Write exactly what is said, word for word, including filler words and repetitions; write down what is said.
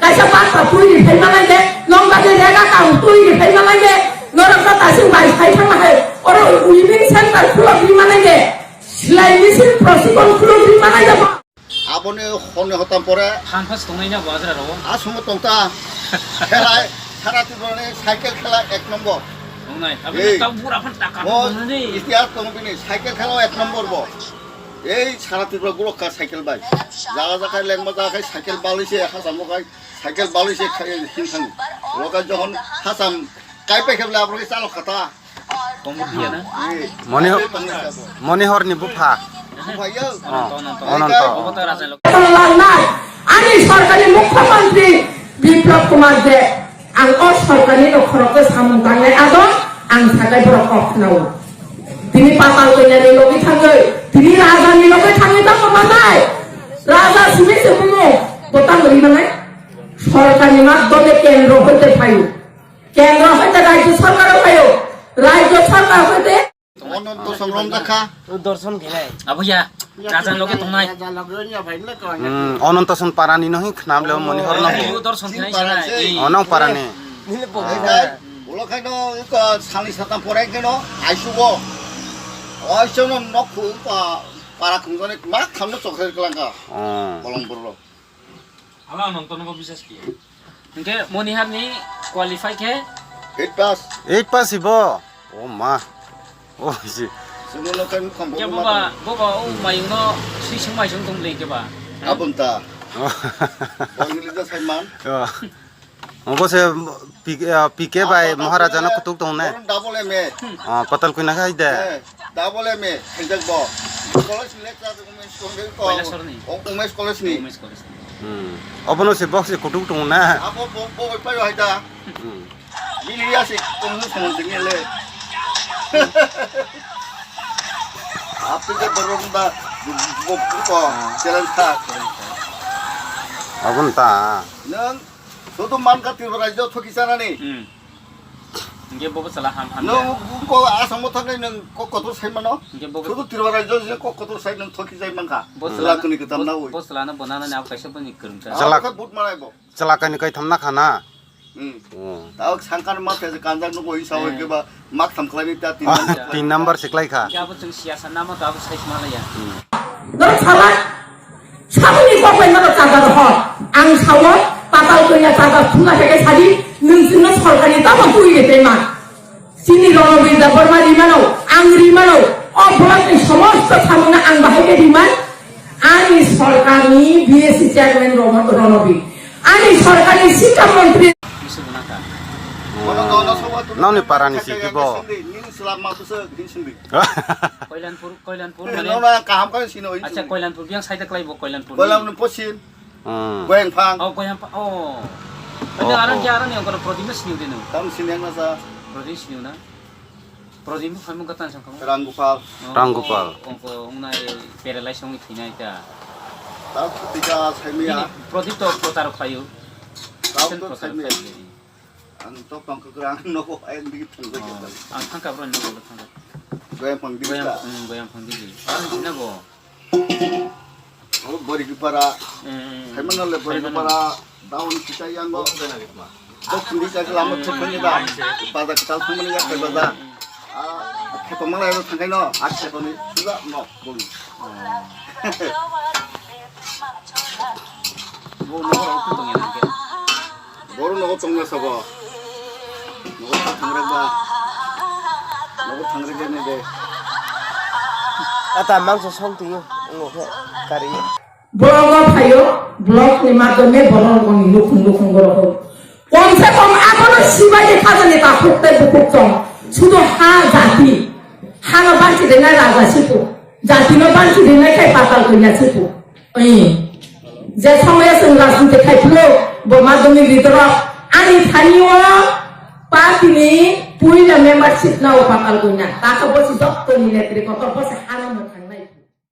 Kaisa bata twi ri phaima lai de, nong ba de rega kang twi ri phaima lai de, norok ta tasing bai sai thangma hai, oro weaving center khulok ri ma lai de, silai machine prosikon khulok ri ma lai de. Aboni honni hotam pore Phan phas tongnai na bo ajra rogo. Asongo tongta. Khela, sara Tripura ni cycle khela ek nombor. Tongnai. Aboni Ei. Tau bura phan taka Bo tongnai. Itihas tongo bini cycle khela ek nombor bo. Ei sara Tripura gulok ka cycle bai. Jaga jaga lengma jaga kai cycle balwi se hasam bo kai cycle balwi se khai hin thang. Loka johon hasam kai pai khe bla abro ke chalo khata. Komor dia na? Moni, Moni horni bupha. Bupha yo. Oh, Ononto, Ononto. Ononto. Obo to raja lok. Langnai, ani sorkari mukhyamantri Biplab Kumar de, ang o sorkari no khoroksa samung tangnai ado, ang sakai borok kok khnao. Tini patal konyani logi thangwi, tini rajani logi thangwi tamo manai. Raja simi se bumo, botang ri manai. Sorkari mat dole kendro hoite phaio. Kendro hoite rajyo sorkar phaio. Rajyo sorkar hoite Ononto Songrom dakha. Dorson khenai. Abo ya, raja loge tongnai. Hmm, Ononto Son parani no hin khnam leo Moni hor no. Dorson khenai. Onong parani. Nile po. Ulo khaino iko sani satam pore khaino aisugo. Aisono nokhu pa para khungjani ma khamno chokre klangka. Oh. Bolong burlo. Hala nong tono bo bisas kiya. Hingke Monihar ni qualify khe? Eight pass. Eight pass ibo. Oh ma. Oh si. Sumulokhan kham Hingke bobo boba, mata. Boba o mayung no sui sung mai sung tong le ke ba. Abunta. Oh. Bangli da sai man. Oh. Obo se P K, ah, P K bai Maharaja no kutuk tong ne. Double M A. Ah, patal kuina khai de. Eh, double M A, khaijak bo. College ni lecturer Umesh College ko. Kailasor ni. O, Umesh College ni. Umesh College ni. Hmm. Obono se box se kutuk tong na. Abo bo, bo, bo, pai hai da. Hmm. Bini ya se tong nu samon sing le. Api ke borok da, bo, bo, ko, challenge ta. Abun ta. Nang Soto man ka Tripura rajyo thoki chanani. Hmm. Hingke bobo chwla ham ham. Nwng ko asamo thangwi nwng kok kotor sai mano. Hingke bobo Soto Tripura rajyo je kok kotor sai nwng thoki jai mankha. Bo chwla chwla tuni kwtam na bo, oi. Bo chwla no bo nana ni abo kaisa bo ni kwrwng ta. Chwla khe but manai bo. Chwla kaini kaitham na khana. Hmm. Oh. Tao sangkan ma khe kanjak no bo isa oi ke ba mak tham khlai ni ta tin number. Tin number se klai kha. Hingke abo chwng siyasa nama to abo sai smalaya. Hmm. Norok salai. Saboni kok bai mano chadar ho. Ang sao, patal koina chadar thuna khe sadi, nwng chwngno sorkari tamo twi de tema. Chini Ronobir Debbarma rimano, ang rimano, o block ni somosto samungno ang bahai khe riman, ani sorkarni B S C chairman Rono-, Ronobir, ani sorkarni sikha montri. Noni parani si kibo? Nini selama tu se, nini sendiri. Koilanpur, Koilanpur mane. Nona kaham khe sino. Acha, Koilanpur biang side klai bo Koilanpur. Koilanpur posim. Hmm. Goyang phang. Oh, Goyang phang. Oh. Oh, oh. Arang ke arang ni ongkor Prodip no sini ude no. Tam sini ang nasa. Prodip sini na. Prodip no phaimung katan sangkang. Rang Gopal. Oh, Rang Gopal. Ongko ongnai paralyze ongwi thinai ta. Ta tika saimia. Ini Prodip to prochar khlaio. Ta to saimia. Ang to tong kwkrang nogo ayang digi thangbai. Oh, ang thangka bro nogo thangka. Goyang phang digi. Goyang, ta. Hmm, Goyang phang digi. Ang dina go. Oh, Borigipara. Hmm. Saimano le Borigipara. Daun kita yang go. Bok sendiri ka lama thangmani da. Pada kita thangmani ya ke pada. Ah, ke pemang la thangkai no. Acha koni. Sudah no. Bung. Oh. Bo nogo rok tong ya nangke. Boro nogo tong na sabo. Nogo ta thang rek ba. Nogo thang rek ne de. Ata mangso song tiyo. Ngo khe kari. Borok no phaio, block ni madhyome borok rok ni nukhung nukhung borok rok. Kom se kom abono sibai ni khaja ni takhuk tei bukhuk chong. Sudo ha jati. Hano banchi de na raja sipu. Jati no banchi de na khai patal koina sipu. Oi. Je somoyo chwng rajniti khai phuru, bo madhyamik bidorok ani thani o party ni puila membership na o patal koina. Ta khe bo si jotto ni netri kotor bo se han